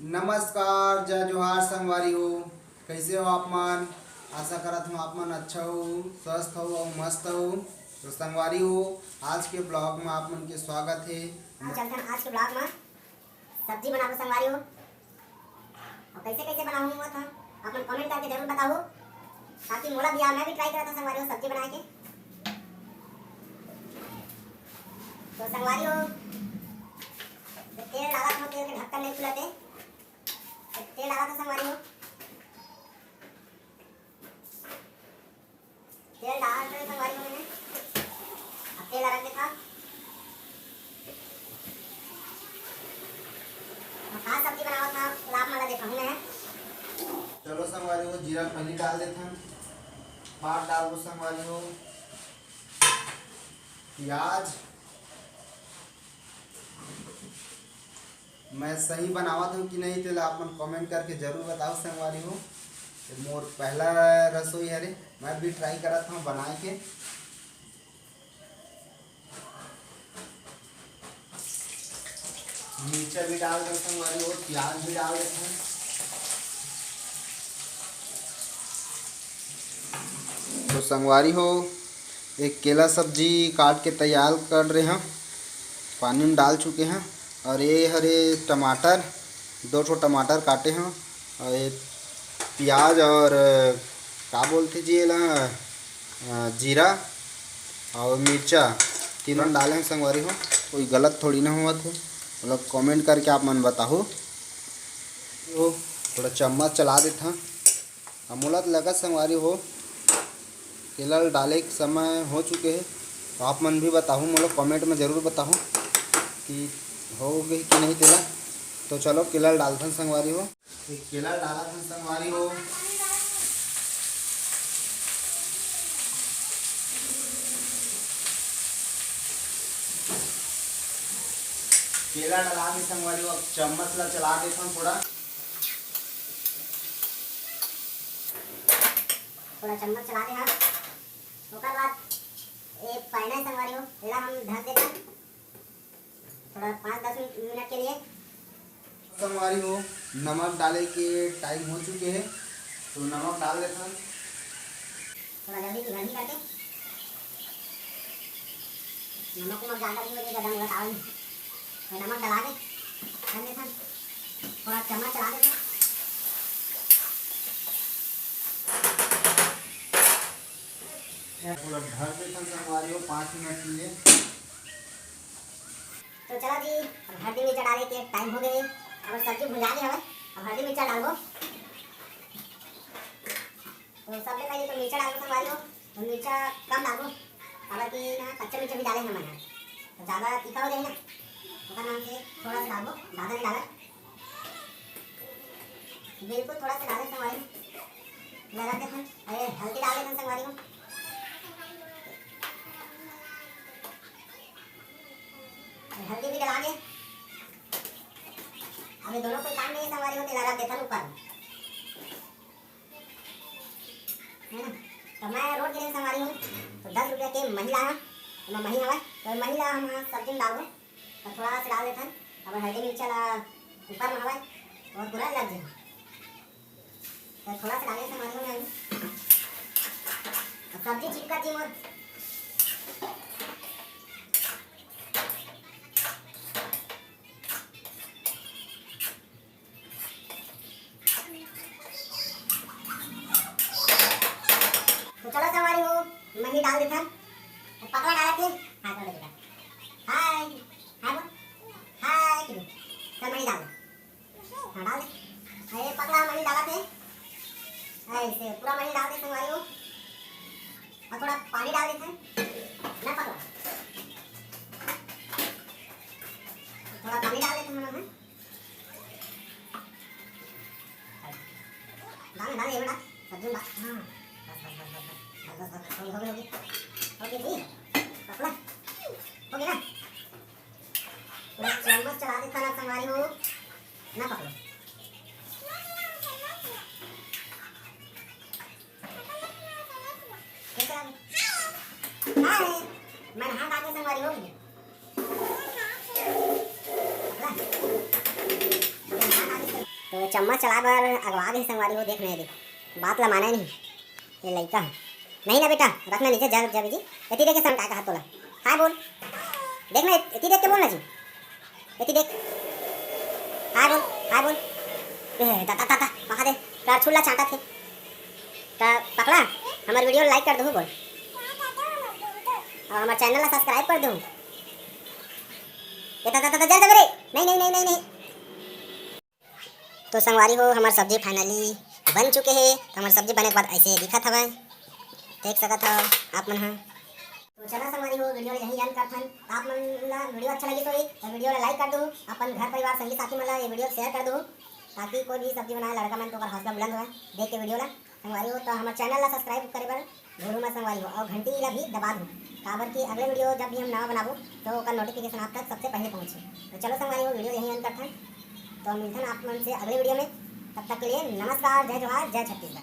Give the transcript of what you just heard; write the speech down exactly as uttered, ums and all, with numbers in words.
नमस्कार, जय जोहार संगवारी हो। कइसे हो आप मन? आशा करत हूँ आप मन अच्छा हो, स्वस्थ हो अउ मस्त हो। तो संगवारी हो, आज के ब्लॉग में आप मन के स्वागत हे। हाँ, चलथन आज के ब्लॉग में। सब्जी बनाबो संगवारी हो। अउ कइसे कइसे बनाहूँ वो तो आप मन कमेंट करके जरूर बताहू, ताकि मोला भी आ, मैं भी ट्राई करत हूँ संगवारी हो सब्जी बनाए के। तो संगवारी हो, तेल डालत हूँ, तेल के ढक्कन नहीं खुलत हे। तेल डालत हूँ संगवारी हो। तेल डाल के संगवारी हो मैंने। अब तेल रख देता। अब का सब्जी बनावत हूँ, आप मन ला देखाहूँ मैं। चलो संगवारी हो, जीरा पहली डाल देथन, बाद डालबो संगवारी हो प्याज। मैं सही बनावत हूँ कि नहीं, तेला आप मन कमेंट करके जरूर बताओ संगवारी हो। ये मोर पहला रसोई हरे, मैं भी ट्राई करत हूँ बनाए के। मिर्चा भी डाल देथन संगवारी हो, प्याज भी डाल देथन। तो संगवारी हो, एक केला सब्जी काट के तैयार कर रहे हैं, पानी में डाल चुके हैं। और ये हरे टमाटर, दो ठो टमाटर काटे हैं, और ये प्याज और, अ, का बोलथे जी एला, अ, जीरा और मिर्चा तीनों डाले हैं संगवारी हो। कोई गलत थोड़ी ना होवत हे, मतलब कमेंट करके आप मन बताहू। वो थोड़ा चम्मच चला देथन। अब मोला तो लगत संगवारी हो, केला ल डाले के समय हो चुके हे, तो आप मन भी बताहू, मोला कमेंट में जरूर बताहू कि हो गई कि नहीं तेला। तो चलो केला ल डालथन संगवारी हो। एक केला ल डालत हन संगवारी हो। केला डाला के संगवारी हो, अब चम्मच ला चला देथन थोड़ा। थोड़ा चम्मच चला दे हन। ओकर बाद ये पायना है संगवारी हो, एला हम ढक देथन थोड़ा पाँच दस मिनट, मिनट के लिए। संगवारी हो, नमक डाले के टाइम हो चुके हे, तो नमक डाल देथन। थोड़ा जल्दी जल्दी करके नमक उमक ज्यादा भी हो जाएगा, दम बताओ नहीं। तो नमक डाला के कर देथन, थोड़ा चम्मच चला देथन। पूरा ढक देथन संगवारी हो पाँच मिनट के लिए। तो चलो जी, अब हल्दी मिर्चा डाले के टाइम हो गए। अब सब्जी भुंजा गए हवे, अब हल्दी मिर्चा डालबो। तो सबले पहले तो मिर्चा डालबो संगवारी हो, तो मिर्चा कम डालबो, काबर कि ना कच्चा मिर्चा भी डाले हमन ह, तो ज़्यादा तीखा हो जाही ना, ओकर नाम से थोड़ा सा डालबो, ज़्यादा नहीं डालत, बिल्कुल थोड़ा सा डाले संगवारी हो। लगा देथन, अरे हल्दी डाल देथन संगवारी हो, हल्दी भी डाला के, अब ये दोनों कोई काम नहीं है संगवारी हो, तेला रख देथन ऊपर। है ना? तो मैं रोड के लिए संगवारी हूँ, तो दस रुपया के मही लाया, तो मैं मही हवा, तो मही ला हम सब्जी में डालबो, तो थोड़ा सा डाल देथन, अब हल्दी मिर्चा ला ऊपर में हवा, और पूरा लग जाए, तो थोड़ा सा डाले संगवारी हूँ मैं अभी। अब सब्जी चिपका जी मोर। तो चलो संगवारी हो, मही डाल देथन। पकला डाला के, हाँ, कर दे बेटा। हाय, हाय बोल। हाय, किलो। चल मही डाल दे। हाँ, डाल दे। अरे पकला मही डाला थे। ऐसे पूरा मही डाल दे संगवारी हो। और थोड़ा पानी डाल देथन। ना पकला। थोड़ा पानी डाल देथन हम, हाँ। डाल, डाल, ये डाल, सब्जी में डाल। हाँ, बस, बस, बस, बस, बस, बस, बस, बस, हो गई, हो गई, हो गई। हो गई जी, पकला, हो गई ना? पूरा चम्मच चला देथन संगवारी हो, ना पकलो। कैसे लगे? हाय, मैं नहा खा के संगवारी हो गई। पकला? मैं नहा खा के तो चम्मच चलाए बर अगवा गे संगवारी हो, देख नहीं दे, बात ला माने नहीं ये लइका ह। नहीं ना बेटा, रखना नीचे, जा, जा बेटी। एती देख के समझा कहा तोला। हाय बोल, देख ना, एती देख के बोलना जी। एती देख, हाय बोल, हाय बोल। ए, ता, ता, ता, ता, पका दे, कर छुल्ला चाटा थे। ता पकड़ा, हमारे वीडियो like कर दो बोल, और हमारे चैनल ला सब्सक्राइब कर दो। ए, ता, ता, ता, ता, जल्द रे। नहीं, नहीं, नहीं, नहीं, नहीं। तो संगवारी हो, हमार सब्जी finally बन चुके हे। तो हमार सब्जी बने के बाद ऐसे दिखत हवय, देख सकत हव आप मन ह। तो चला संगवारी हो, वीडियो ला यहीं end करथन। आप मन ला वीडियो अच्छा लगिस होही तो वीडियो ला like कर दो, अपन घर परिवार संगी साथी मन ला ये वीडियो share कर दो, ताकि कोई भी सब्जी बनाए लड़का मन तो ओकर हौसला बुलंद होय देख के वीडियो ला। संगवारी हो, तो हमार चैनल ला सब्सक्राइब करे बर भूलू मत संगवारी हो, और घंटी ला भी दबा दो, काबर कि अगले वीडियो जब भी हम नवा बनाबो तो ओकर नोटिफिकेशन आप तक सबसे पहले पहुँचे। तो चलो संगवारी हो, वीडियो यहीं end करथन। तो मिलथन आप मन से अगले वीडियो में, तब तक के लिए नमस्कार, जय जोहार, जय छत्तीसगढ़।